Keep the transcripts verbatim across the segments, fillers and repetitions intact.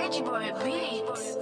Reggie Boy Beats.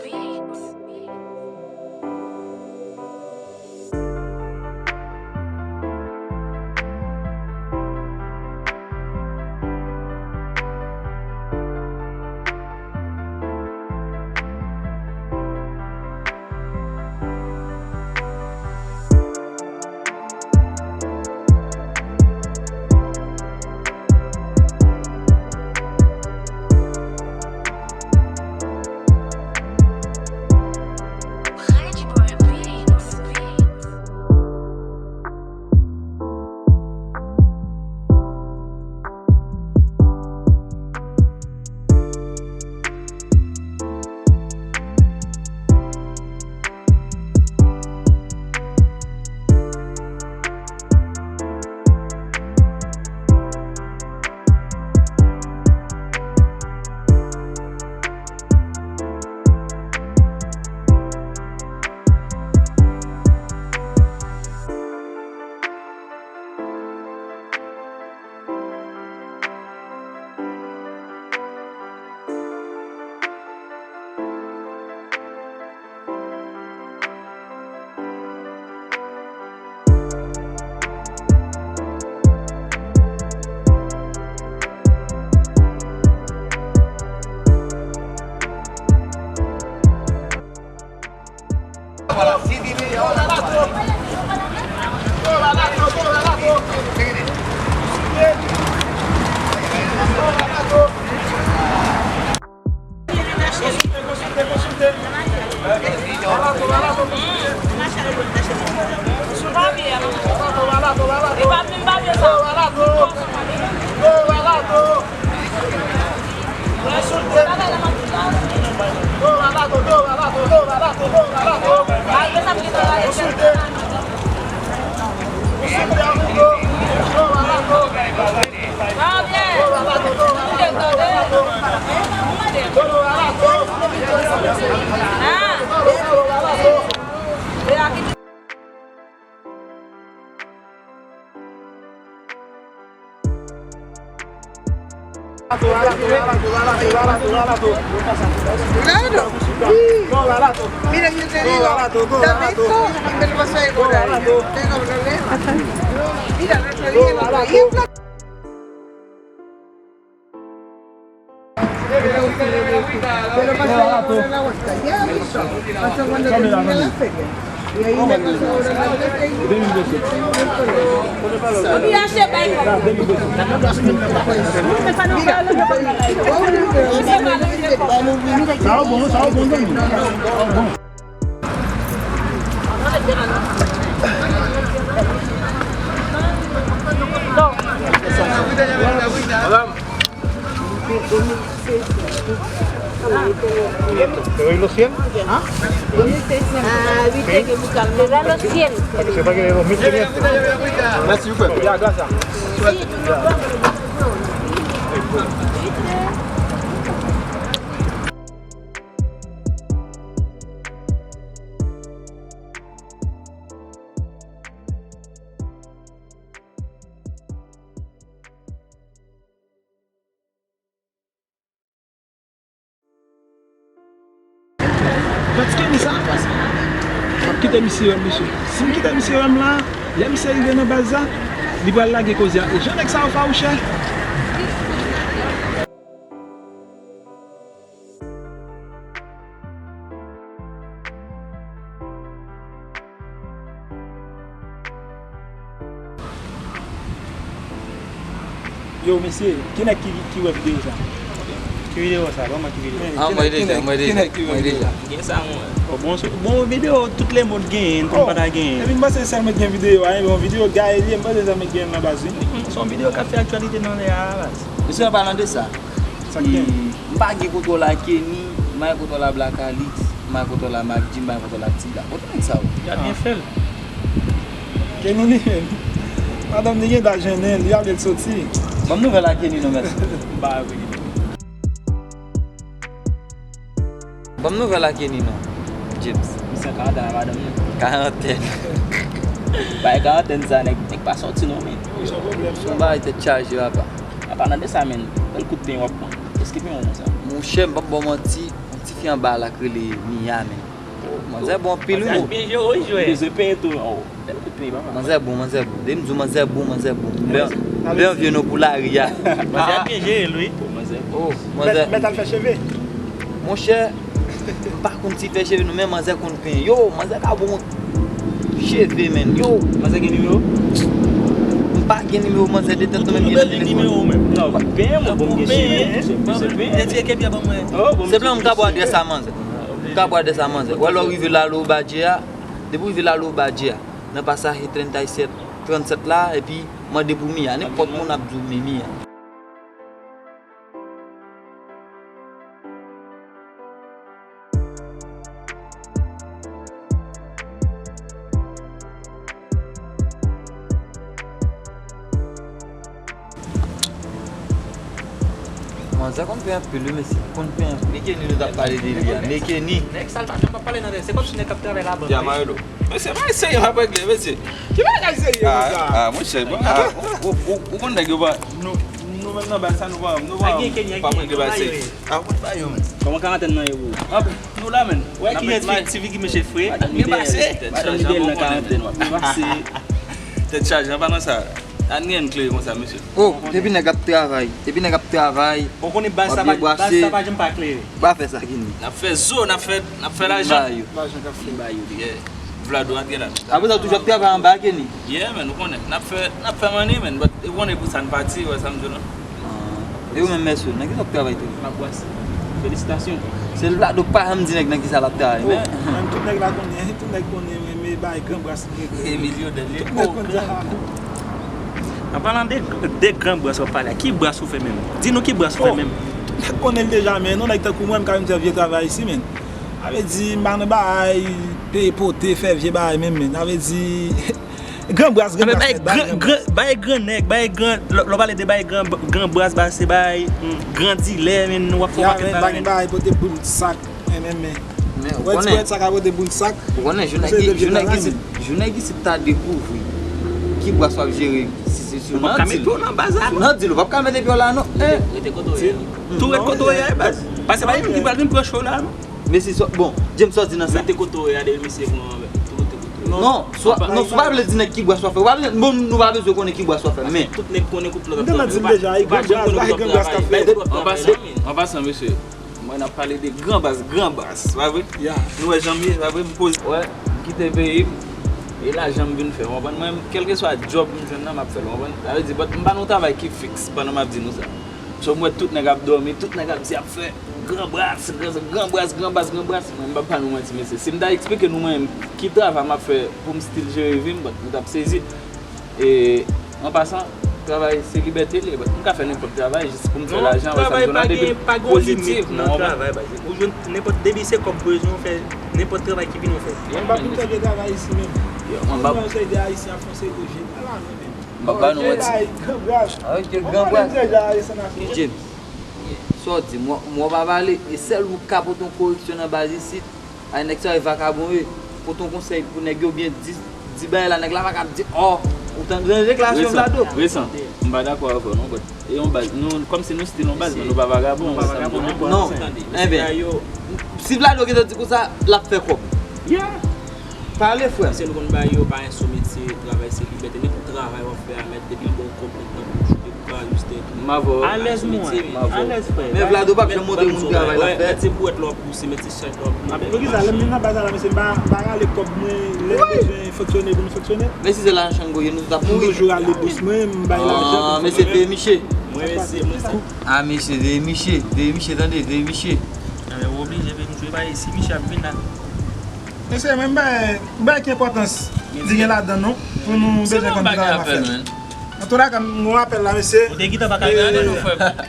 Mira, yo te digo, dame esto, y me lo paso de coral. Tengo problema. Mira, el otro día, el otro día. Pero pasó ahora en la vuelta, ya avisó. Pasó cuando termine la feria. Y ahí me pasó ahora en la vuelta y Sa a bon, sa a bon, Dani. Sa a bon. Madame. Te doy los cien? ¿Ah? Será los cien? Para que sepa que de dos mil quinientos. Merci, vous faites. Ya, gracias. Gad Kenny sa. M ap kite misye wè m, mesye. Si m kite misye wè m la, lè misye rive nan baz la, li pral lage koze a. E jan nèg sa yo fawouchè. Yo, mesye, ki nèg ki, ki wè videyo sa? Ki videyo sa? Ban mwen ki videyo. Ah, mwen deja, mwen deja, mwen deja. Gen sa, mwen. Oh, bon, se, bon, videyo tout lemonn genyen, tout moun pa ta genyen. Epi m panse sèl mwen ki gen videyo a, bon, videyo Gaël ye, m panse sèl mwen ki gen nan baz, wi. Se yon videyo k ap fè aktyalite nan lè a, baz. Mesye, an palan de sa, sa k gen? M pa gen kontwòl a Kenny, m pa gen kontwòl a Black Alix, m pa gen kontwòl a Mac G, m pa gen kontwòl a Tila. Kote nèg sa yo? Gad byen fè l. Kenny li menm. Madanm li gen dwa jennen, li ale l soti. Ban m nouvèl a Kenny non, mèt. M pa vle. Ban m nouvèl a Kenny non, James. Misye an karantèn ak madanm li. Karantèn. Bay karantèn sa, nèg, nèg pa sòti non, men. Wi, se yon pwoblèm, se yon bagay tèt chaje, papa. Apa, nan de sa, men, bèl kout penyen w ap pran. Èske penyen w konsa? Monchè, m p ap ba w manti, Fi anba la k rele Mia, men. Oh, manzè bon anpil, wi. Manzè byen jere, wi, jwè. Bezwen penyen tou, oh. Bèl kout penyen, papa. Manzè bon, manzè bon. Depi m di w manzè bon, manzè bon. Lè, lè vye nou pou lari a. Manzè byen jere l, wi. Oh, manzè bon. Oh, manzè. Mèt, mèt al fè cheve. Monchè, m pa konn si fè cheve non, men manzè konn penyen. Yo, manzè ka bon cheve, men. Yo. Manzè gen nimewo? M pa gen nimewo manzè de tèt non, men m gen nan telefòn. Nimewo menm. Non, pa penyen, mwen, bon, m gen cheve. Se penyen. Se plan m ka ba w adrès a manzè. M ka ba w adrès a manzè. Ou wè lè w rive la, lè w ba Dje a, depi w rive la, lè w ba Dje a, nan pasaje tranntaysèt, trannsèt la, epi mande pou Mia. Nenpòt moun ap di w men Mia. Manzè konn fè anpil, wi, mesye. Konn fè anpil. Men Kenny nou t ap pale de li a. Men Kenny. Nèg sa l pa janm pa pale nan tèt. Se kòmsi nèg k ap travay labank, wi. Mesye, pa serye, pa regle, mesye. Ki bagay serye konsa? Ah, ah, monchè, bon, ah, ou, ou, ou, ou konn nèg yo pa. Nou, nou menm nan baz sa, nou pa, nou pa, pa regle bagay serye. Ah, ou konn bagay yo, men. Kòman karantèn nan ye pou ou? Ah, nou la, men. Wè ki ti, ti figi mesye fre. Madanm li byen pase. Madanm li byen nan karantèn, w ap byen pase. Tèt chaje, an palan sa. Ann gen klere konsa, mesye. Oh, depi nèg ap travay, depi nèg ap travay, w ap byen brase. Ou konnen baz sa pa, baz sa pa janm pa klere. Pa fè sa, Kenny. N ap fè zo, n ap fè, n ap fè lajan. Lajan k ap fè. Ba yo, yeah. Vlado antre la. Apre sa, w toujou ap travay anba, Kenny? Yeah, men, ou konnen. N ap fè, n ap fè money, men. But, ou konnen pou sa n pati, ou wè sa m di w la. Ah. E ou menm, Mèsyo, nan kisa w ap travay tou? M ap brase. Felisitasyon. Se Vlado k pa janm di nèg nan kisa l ap travay, men. Oh, men tout nèg la konnen, tout nèg konnen, men, men bay gran bras li gen. Emilio Dèlye. Tout nèg konn sa. An palan de, de gran bras w ap pale a, ki bras ou fè menm? Di nou ki bras ou fè menm. Tout nèg konnen l deja, men yon nèg tankou mwen, m ka vin fè vye travay isi, men. Sa vle di, m pa nan bagay, peye pote, fè vye bagay menm, men. Sa vle di, gran bras, gran bras, bay nèt, bay gran, gran, gran, bay gran nèg, bay gran, lè, lè w pale de bay gran, gran bras, ba se bay, mm, gran dilè, men, w ap fè yon pakèt bagay, men. Ya, men, pa gen bagay pote boul sak. Men, men, men. Ou konnen. Wè, ti wè sa ka pote boul sak. Ou konnen, jou nèg, jou nèg isit, jou nèg isit ta dekouvri ki bras w ap jere, si, si, si w nan dil. Ou p ap ka mete w nan baz la, non. Nan dil, ou p ap ka mete pye w la, non. Eh. Rete kote w ye a. Tou ret kote w ye a, baz. Paske pa gen moun ki pral vin pran cho la, non. Mesye, bon, James, sa w di nan sa? Rete kote w ye a, depi misye pran, tou rete kote w ye a. Non, non, si w pa vle di nèg ki bras w ap fè, ou pa vle, bon, nou pa bezwen konnen ki bras w ap fè, men. Tout nèg konnen kout lòt ap travay. Ou pa janm konnen kout lòt ap travay. An pasan, mesye. Mwen ap pale de gran baz, gran baz, pa vre? Ya. Nou wè jan m ye, pa vre? M poze. Wè, m kite peyi m. E lajan m vin fè, w konprann? Mwen, kèlkeswa djòb m jwenn nan, m ap fè l, w konprann? Sa vle di, but m pa nan yon travay ki fiks pandan m ap di nou sa. So, m wè tout nèg ap dòmi, tout nèg ap di ap fè gran bras, gran, gran bras, gran baz, gran bras. Mwen, m p ap ba nou manti, mesye. Si m ta eksplike nou mwen menm ki travay m ap fè pou m still jere vi m, but nou t ap sezi. E, an pasan, travay se libète li ye. M ka fè nenpòt travay jis pou m fè lajan, wè sa m di w la, depi pozitivman, w konprann? Ou jwenn nenpòt, depi se kòb bezwen w fè, nenpòt travay ki vini w fè. Mwen pa vin fè vye travay isi menm. Yo, mwen pa. Yon seri de Ayisyen ap fè yon seri de vye travay menm. M pa ba nou manti. Gran bras. James, sa w di, mwen, mwen pa pale, e sèl ou ka pote yon koreksyon nan baz isit. Ay, nèg sa yo vakabon yo. Pote yon konsèy pou nèg yo byen di, di bagay la, nèg la pa ka di, oh, ou tande deklarasyon Vlado? Resan, m pa dakò avè w non, but e yon baz, nou, kòmsi nou still yon baz, men nou pa vakabon, sa m di w. Non, enben, si Vlado gentan di konsa, l ap fè kòb. Yeah. Pale, frè m. Paske nou konn bagay yo pa yon sou metye, travay se libète, nenpòt travay w ap fè a, mèt depi l ba w kòb, mèt nan bouch ou, depi w ka ajuste. M avè w. Alèz mwen, alèz frè. Men Vlado p ap janm montre moun travay l ap fè. Mèt se bwèt la w ap pouse, mèt se chaj la w ap pouse. Poukisa lè m vin nan baz la, mesye, m pa, m pa rale kòb mwen, lè m bezwen fonksyone pou m fonksyone. Men si se lajan Chango ye, nou tout ap mouri. M toujou rale bous mwen, m bay lajan pou fonksyone. Ah, mesye, peye miche. Mwen, mesye, mwen. Ah, mesye, veye miche, veye miche, tande, veye miche. Enben, ou oblije veye miche, pa isi miche ap vin la. Mesye, mwen, m bay, m bay ki enpòtans li gen ladan, non, pou nou bezwen konn ki travay n ap fè. Antouka, m gon apèl la, mesye. Ou te gentan pa ka rete.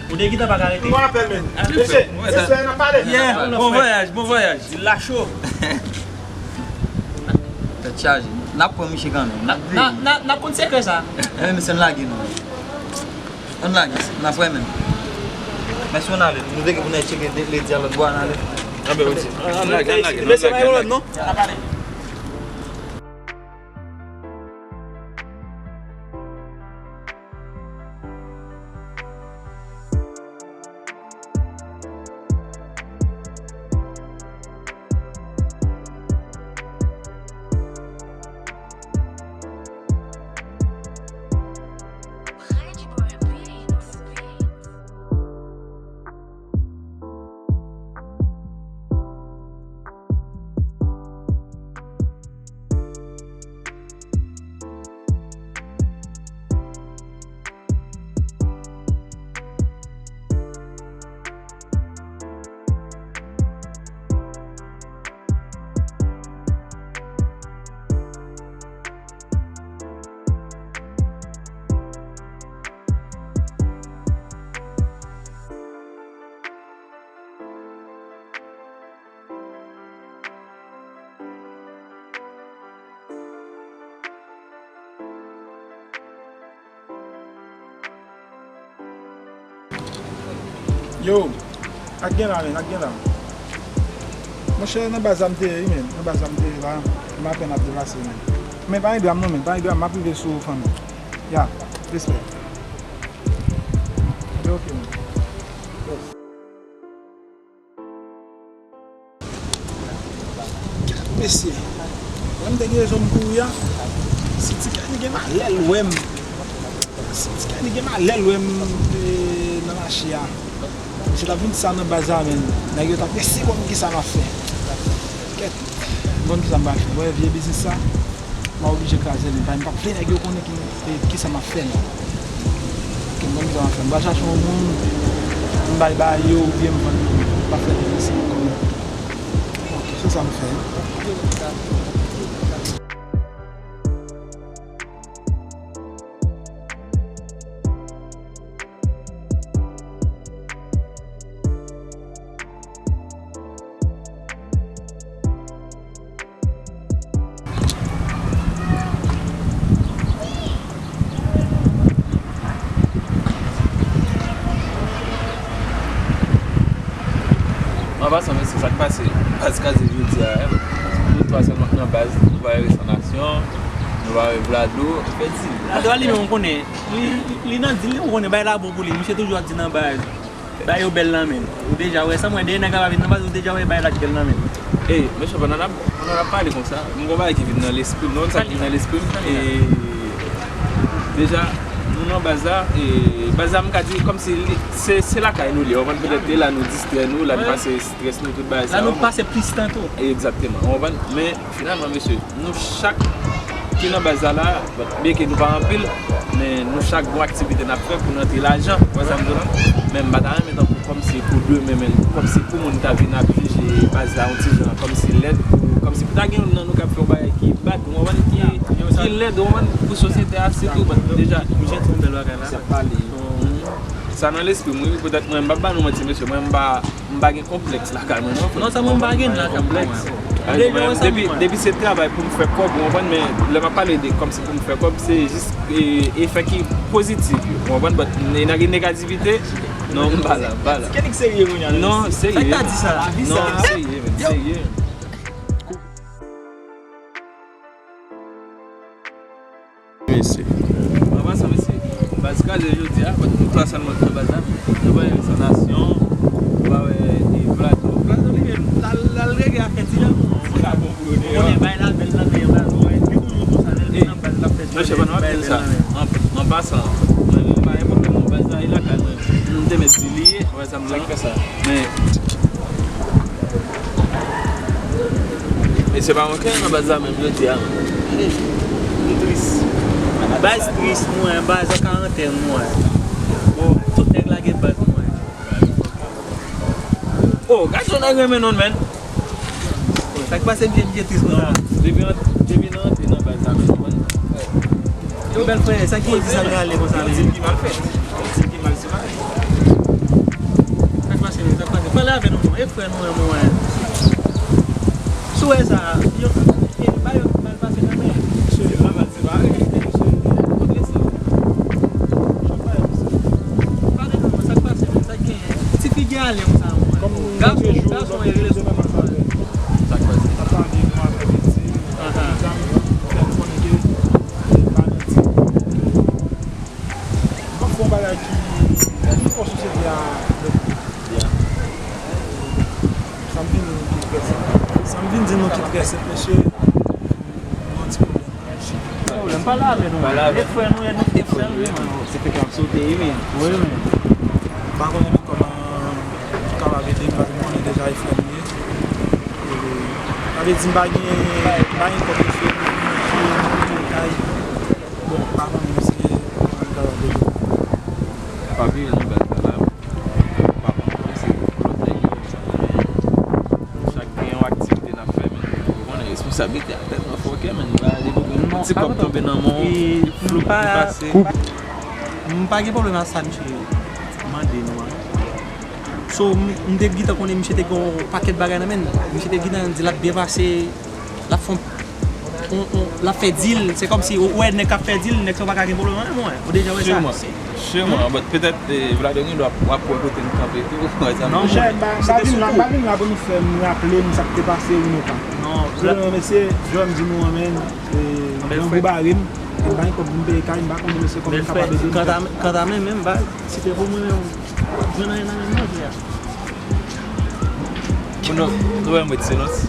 Ou te gentan pa ka rete. M gon apèl, men. Mesye, se sè n ap pale. Yeah, bon vwayaj, bon vwayaj. Di l la cho. Tèt chaje. N ap pran miche kanmenm. N ap veye. N ap konn sekrè sa. Enben, mesye, n lage nou. Ann lage, n ap wè menm. Mèsi, ann ale. Nou te gen pou n al tcheke ledi a lòt bò, ann ale. Ann lage, ann lage, ann lage, ann lage. Mesye, pa gen lòt non. N ap ale. Yo, ak gen la, men, ak gen la. Monchè, nan baz la m te ye, wi, men. Nan baz la m te ye la. M apèn ap deplase, men. Men pa gen dram non, men. Pa gen dram, m ap rive sou ou, fanmi. Ya, respè. Ok, ok, men. Yes. Mesye, lè m te gen rezon m kouri a, si ti kay li gen malè l wè m, si ti kay li gen malè l wè m, e, nan mache a, misye t ap vin di sa nan baz la, men nèg yo t ap eseye wè m kisa m ap fè. Kèt, m konn kisa m pral fè. Wè, vye biznis sa, m a oblije kraze li. Paske m p ap vle nèg yo konnen ki, e, kisa m ap fè non. Ok, m konn kisa m ap fè. M pral chache yon moun, m bay ba yo oubyen m vann yo. M pa fè li isit ankò non. Ok, se sa m fè. An pasan, mesye, sa k pase? Baz Kraze jodi a, nou twa sèlman k nan baz, nou pa wè Resan Nasyon, nou pa wè Vlado, fè di. Vlado a li menm, ou konnen, li, li nan dil li, ou konnen, bay la bon pou li, misye toujou ap di nan baz. Bay yo bèl nan men. Ou deja wè sa, mwen, dèyè nèg la pa vin nan baz, ou deja wè bay la k bèl nan men. Ey, mesye, pandan n ap, pandan n ap pale konsa, m gon bagay ki vin nan lespri m, nou konn sa ki vin nan lespri m, e deja, nou nan baz la, e baz la, m ka di, kòmsi li, se, se lakay nou li, ou konprann, petèt, e la nou distrè nou, la nou pase strès nou, tout bagay sa, la nou pase plis tan tou. Egzakteman, ou konprann, men finalman, mesye, nou chak ki nan baz la la, bon, byenke nou pa anpil, men nou chak gon aktivite n ap fè pou n rantre lajan, ou wè sa m di w la? Men m pa ta renmen tankou kòmsi pou demen, men kòmsi pou moun ta vin ap jije baz la yon ti jan, kòmsi lèd, pou, kòmsi pou ta gen youn nan nou k ap fè yon bagay ki bad, ou konprann, ki, ki lèd, ou konprann, pou sosyete a, sitou, bon, deja. Ou jwenn yon bèl bagay la. Sa nan lespri m, wi, petèt mwen, m p ap ba nou manti, mesye, mwen, m pa, m pa gen konplèks lakay mwen, non, frè. Non, sa mwen m pa gen lakay mwen. Depi, depi se travay pou m fè kòb, ou konprann, men lè m ap pale de kòmsi pou m fè kòb, se jis, e, efè ki pozitif yo, ou konprann, but, e, nan gen negativite, non, m pa la, m pa la. Kènèk serye kounye a, non, serye. Sa k ta di sa? Non, serye, men, serye. Mesye. An pasan, mesye, baz kraze jodi a, nou twa sèlman ki nan baz la. Nou pa wè Resan Nasyon, nou pa wè, e, Vlado. Vlado li menm, l al, l al regle afè ti jan pou nou. Ou konnen bay la bèl nan men Vlado, li toujou konsa, lè l vin nan baz l ap fè ti jan bay bèl nan men. An, an pasan, mwen menm pa gen pwoblèm non, baz la e lakay mwen. M te mèt di li ye, ou wè sa m di w la? Men, mesye pa manke nan baz la menm jodi a, men. Li tris. Baz tris, mwen, baz an karantèn, mwen. Bon, tout nèg lage baz, mwen. Oh, gad yon nèg renmen nou, menn. Sa k pase, misye, misye tris konsa? Non, depi, depi nou rantre nan baz la, nou konprann. Yo, bèl frè, sa ki di sa k rale konsa, menn? Di ki mal fèt. Di ki mal se mal. Sa k pase, menn? Sa k pase? Pale avè nou, non. E frè nou an, mwen. Si w wè sa, yo, e, ba yo mal pase nan men. Misye, la mal separe. Misye, kote sa? Pale nou, non. Sa k pase, menn? Sa k genyen? Ti figi ale konsa, mwen. Gason, gason e rele sou mwen. Sa k pase? Sa pa gen nou avè piti. Ahan. Sa m fè m konnen ke se pa nan ti. M ap fè yon bagay ki, ki fè sosyete a. Sa m vin di nou ki trè senp. Sa m vin di nou ki trè senp, mesye. Yon ti pwoblèm. Pwoblèm, pale avè nou. Pale avè. E frè nou, e nou, e frè nou, men. Se fè k ap sote, wi, men. Wi, men. M pa konnen menm kòman m kapab ede, paske m konnen deja e frè m ye. E, sa vle di, m pa gen, m pa gen kòb yo fè, m pa gen kay. Bon, m pa konnen si m kapab ede. Pa bliye non, baz la la. Pa konn kòmsi lòt nèg yo, men nou chak gen yon aktivite n ap fè, men ou konnen responsablite a tèlman fòkè, men nou pa depi yon ti kòb tonbe nan men w, li flou, li pase. M pa gen pwoblèm ak sa misye mande nou an. So, m, m te gentan konnen misye te gen yon pakèt bagay nan men l. Misye te gentan di l ap byen pase, l ap fè yon on, on, l ap fè dil, se kòmsi ou, ou wè nèg k ap fè dil, nèg sa yo pa ka gen pwoblèm anlè mwen. Ou deja wè sa? Siman, siman, but petèt, eh, Vladimir w ap, w ap wè kote m kanpe tou. Non, monchè, m pa, m pa vin la, m pa vin la pou nou fè m raple m sa k te pase ou non pa. Non, se vre, mesye, John di nou anmen, eh, grangou bare m, e m pa gen kòb pou m peye kay, m pa konnen mesye kòman m kapab ede m. Kanta, kanta mwen menm, baz, si te pou mwen menm, jwenn anyen nan men m non, frè. Moun yo, nou wè mwen silans.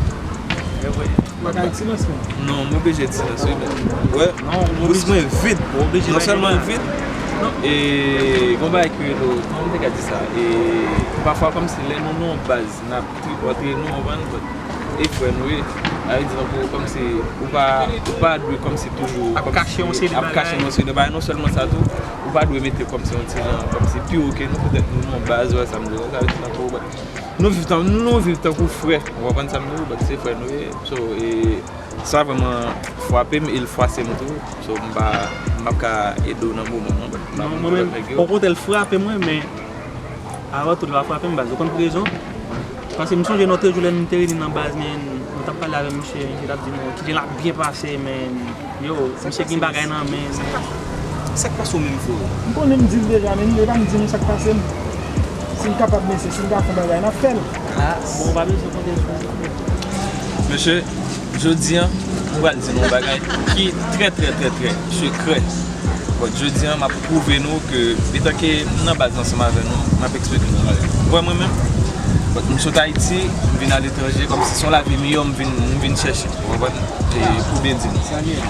Bagay silans, mwen. Non, m oblije di silans, wi, men. Wè, bous mwen vid. Non sèlman vid, e gon bagay ki rele, kòman m te ka di sa? E pafwa, kòmsi lè nou nan yon baz, n ap tripote, nou konprann, but e frè nou ye. Sa vle di, tankou, kòmsi, ou pa, ou pa dwe, kòmsi, toujou, ap kache yon seri de bagay. Ap kache yon seri de bagay. Non sèlman sa tou, ou pa dwe mete, kòmsi, yon ti jan, kòmsi, pi wo ke nou, petèt nou nan yon baz, wè sa m di w. Sa vle di, tankou, but nou viv tan, nou viv tankou frè. Ou konprann sa m di w? But se frè nou ye. So, e, sa vrèman frape m e l fwase m tou. So, m pa, m p ap ka ede w nan moman, non, but m pa konn kòman nèg yo. Okontrè, l frape mwen, men avan tout, l pa frape m, baz. Ou konn pou rezon? Paske m sonje nan yon jou lè nou te reyini nan baz, men nou t ap pale avè misye, misye t ap di nou ki jan l ap byen pase, men yo, misye gen bagay nan men, men. Sa k pase w menm, freo? M konnen m di l deja, men li pa m di nou sa k pase m. Si l kapab, mesye, si l ka fè yon bagay, n ap fè l. Bon, ou pa bezwen konte sou li. Mesye, jodi a, m pral di nou yon bagay ki trè, trè, trè, trè sekrè. But jodi a, m ap pwouve nou ke, etanke m nan baz ansanm avè nou, m ap eksplike nou yon bagay. Ou wè mwen menm, but m sot Ayiti, m vin aletranje, kòmsi se yon lavi miyò m vin, m vin chèche. Ou konprann? E pou byen di nou.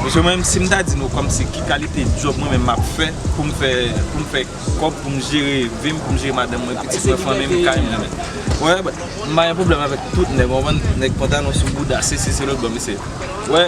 Mesye, mwen menm, si m ta di nou kòmsi ki kalite djòb mwen menm m ap fè, pou m fè, pou m fè kòb, pou m jere vi m, pou m jere madanm mwen, pitit mwen, fanmi m, kay mwen, men. Wè, but m pa gen pwoblèm avèk tout nèg, ou konprann? Nèg pantalon sou bouda, sesi, se lòt bò, mesye. Wè,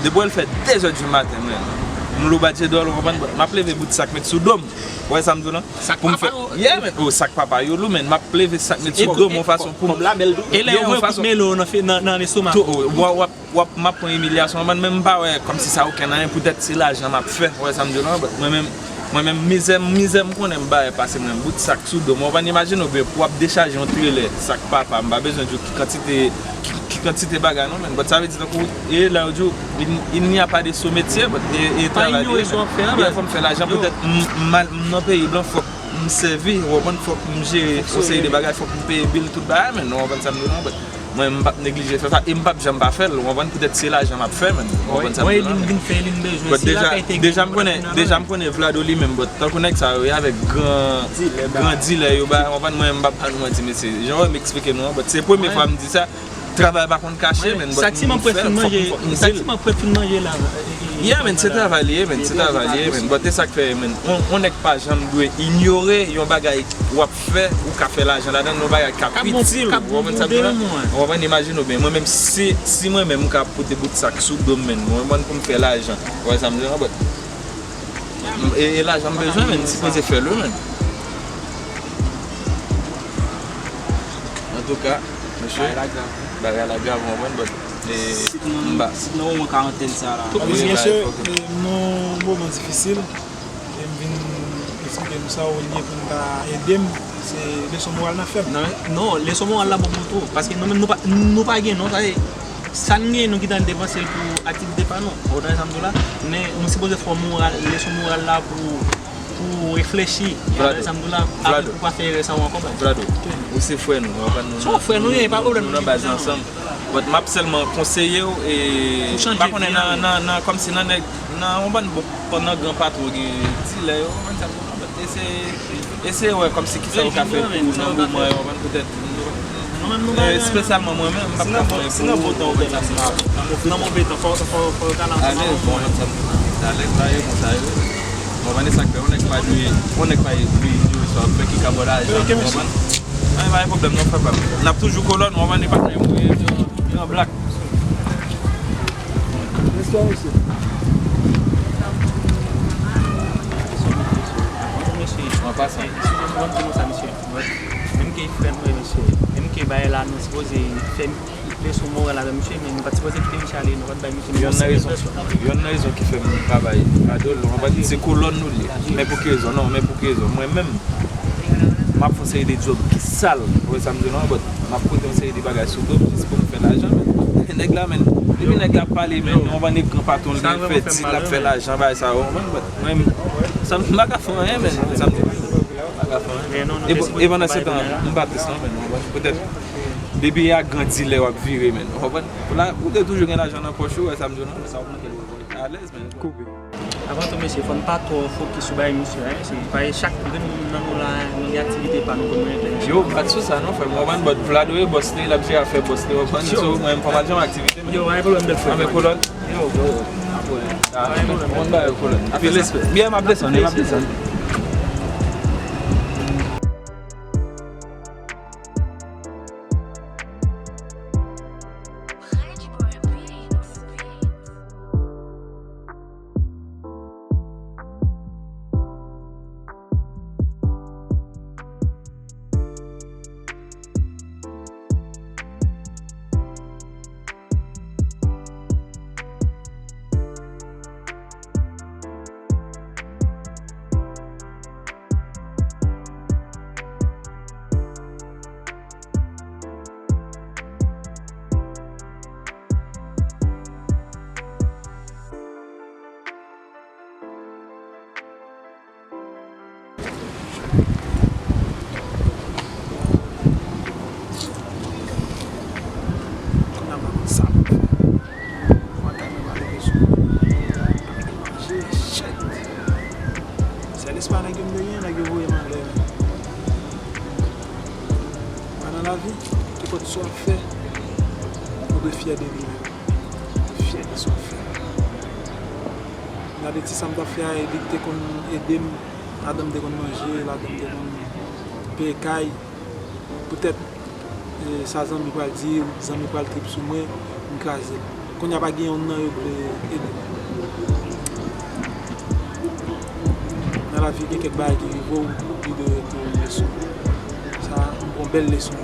depi w al fè de zè di maten, men, m lou badje dòl, ou konprann? But m ap leve bout sak met sou do m. Ou wè sa m di w lan? Pou m fè, yeah, men, oh, sak papa yo lou, men, m ap leve sak met sou do m, yon fason pou m. E lè yo voye kout melo nan, nan, nan lestomak ou? W ap, w ap, m ap pran imilyasyon, man, men m pa wè kòmsi sa okenn anyen, poutèt se lajan m ap fè, ou wè sa m di w lan, but mwen menm, mwen menm, mizè m, mizè m konnen m bay pase mwen, bout sak sou do m, ou konprann, imajine w byen, pou w ap dechaje yon trelè sak papa, m pa bezwen di w ki kantite, ki, ki kantite bagay non, men, but sa vle di tankou, e lè yo di w, il, il n'y a pas de sot métier, but e, e travay li ye, men. Fò m fè lajan, poutèt m, m al, m nan peyi blan, fòk m sèvi, ou konprann, fòk m jere yon seri de bagay, fòk m peye bil, tout bagay, men, ou konprann sa m di w lan, but mwen, m p ap neglije fè sa, e m p ap janm pa fè l, ou konprann, poutèt se lajan m ap fè, men, ou konprann sa m di w lan, men. But deja, deja m konnen, deja m konnen Vlado li menm, but tankou nèg sa yo, e avèk gran, gran dilè yo ba, ou konprann, mwen, m p ap ba nou manti, mesye. Jan w wè m eksplike nou an, but se premye fwa m di sa, travay pa konn kache, men, but nou fè l, fòk, fòk nou di l. Yeah, men, se travay li ye, men, se travay li ye, men, but e sa k fè, men, on, on nèg pa janm dwe inyore yon bagay w ap fè, ou ka fè lajan ladan l, yon bagay k ap itil ou, ou konprann sa m di w lan? Ou konprann, imajine w byen, mwen menm, si, si mwen menm m ka pote bout sak sou do m, men, mwen menm pou m fè lajan, ou wè sa m di w lan, but e, e lajan m bezwen, men, m sipoze fè l wi, men. Antouka, mesye, bagay la grav, ou konprann, but e, m pa. Sit nan moman karantèn sa la. Mesye, e, m nan yon moman difisil. E m vin eksplike nou sa w ye pou n ka ede m. Se leson moral n ap fè m. Non, non, leson moral la bon pou tou. Paske nou menm nou pa, nou pa gen non, sa se, sa n gen nou ki t al depanse l pou aktivite pa nou. Ou konprann sa m di w la? Men nou sipoze fè moral, leson moral la pou, pou reflechi. Ou konprann sa m di w la? Avan pou pa fè erè sa yo ankò, baz. Vlado, ou se frè nou, ou konprann, nou, se yon frè nou ye, pa pwoblèm, nou nan baz ansanm. But m ap sèlman konseye w, e m pa konnen nan, nan, nan, kòmsi nan nèg, nan yon bann bon, nan gran patwon gen dilè yo, ou konprann sa m di w lan, but eseye, eseye wè kòmsi kisa ou ka fè pou nan moman yo, ou konprann, poutèt, e, espesyalman mwen menm, m p ap ka fè anyen pou ou, ou konprann sa m di w lan. Nan move tan, fò, fò, fò yo ka nan moman yo. Alèz, ou konprann sa m di w lan, alèz la, yo konsa yo. Ou konprann, e sa k fè yon nèg pa dwe, yon nèg pa dwe inyore sa w ap fè ki ka ba w lajan, ou konprann? Anyen, pa gen pwoblèm non, frè pa m. N ap toujou kolòn, ou konprann, e pa nan yon gran blak. Mesye, an pasan, menm ke frè m, mesye, menm ke bagay la, nou sipoze fè leson moral avè misye, men nou pa t sipoze kite misye ale, nou pa t bay misye yon sèl presyon. Yonn nan rezon ki fè m pa bay Vlado l, ou konprann, se kolòn nou l ye. Men pou ki rezon? Non, men pou ki rezon? Mwen menm, m ap fè yon seri de djòb ki sal, ou wè sa m di w lan, but m ap pote yon seri de bagay sou do m jis pou m fè lajan, men nèg la, men, Depi nèg la ap pale, men, nou konprann, nèg pran patwon l, li fè dil, l ap fè lajan, bagay sa yo, ou konprann, but mwen, sa m pa ka fè anyen, men, sa m di, m pa ka fè anyen. E pandan se tan, m pa tris non, men, ou konprann, petèt, depi a gran dilè w ap vire, men, ou konprann, pou la, ou te toujou gen lajan nan pòch ou, wè sa m di w non, sa w manke alèz, men. Koupe. Avan tou, mesye, fò n pa twò fokis sou bagay misye a, hein. Se pa chak grenn moun nan nou la, nou gen aktivite pa nou pou nou regle misye. Yo, pa t sou sa non, frè m. Ou konprann, but Vlado e bòs li, l ap jere afè bòs li, ou konprann? So, mwen, m fò m al jwenn aktivite m. Yo, pa gen pwoblèm, bèl frè. Anben, kolòn. Yo, bro. Apre, ah, pa gen pwoblèm. Ou konn bagay, kolòn. Epi respè. Byen, m ap desann, m ap desann. Kounye a m pa konn sa pou m fè. Mwen kay mwen pa leve sou mwen. Manje, shit. Sèl espwa nèg yo m te gen, nèg yo voye m anlè. Mwen nan lavi, nenpòt sa w ap fè, ou dwe fyè de li menm. Ou dwe fyè de sa w ap fè. Gade ti sa m t ap fè a, e li te konn ede m. Ladan m te konn manje, ladan m te konn peye kay. Poutèt, e, sa zanmi pral di, zanmi pral trip sou mwen, m kraze l. Kounye a pa gen youn nan yo vle ede m. Nan lavi, gen kèk bagay ki rive w, li dwe rete yon leson. Sa, m pran bèl leson.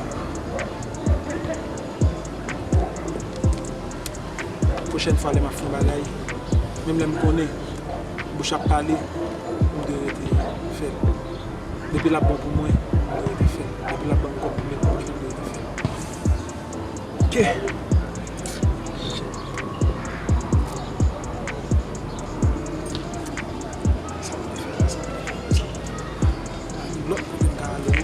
Pwochèn fwa lè m ap fè yon bagay, menm lè m konnen bouch ap pale, m dwe rete fè l. Depi l ap bon pou mwen, m dwe rete fè l. Depi l ap ban m kòb pou m met nan pòch mwen, m dwe rete fè l. Ok. Sa m vle fè la, sa m vle fè la, sa m vle fè la. Pa gen lòt kote m ka ale.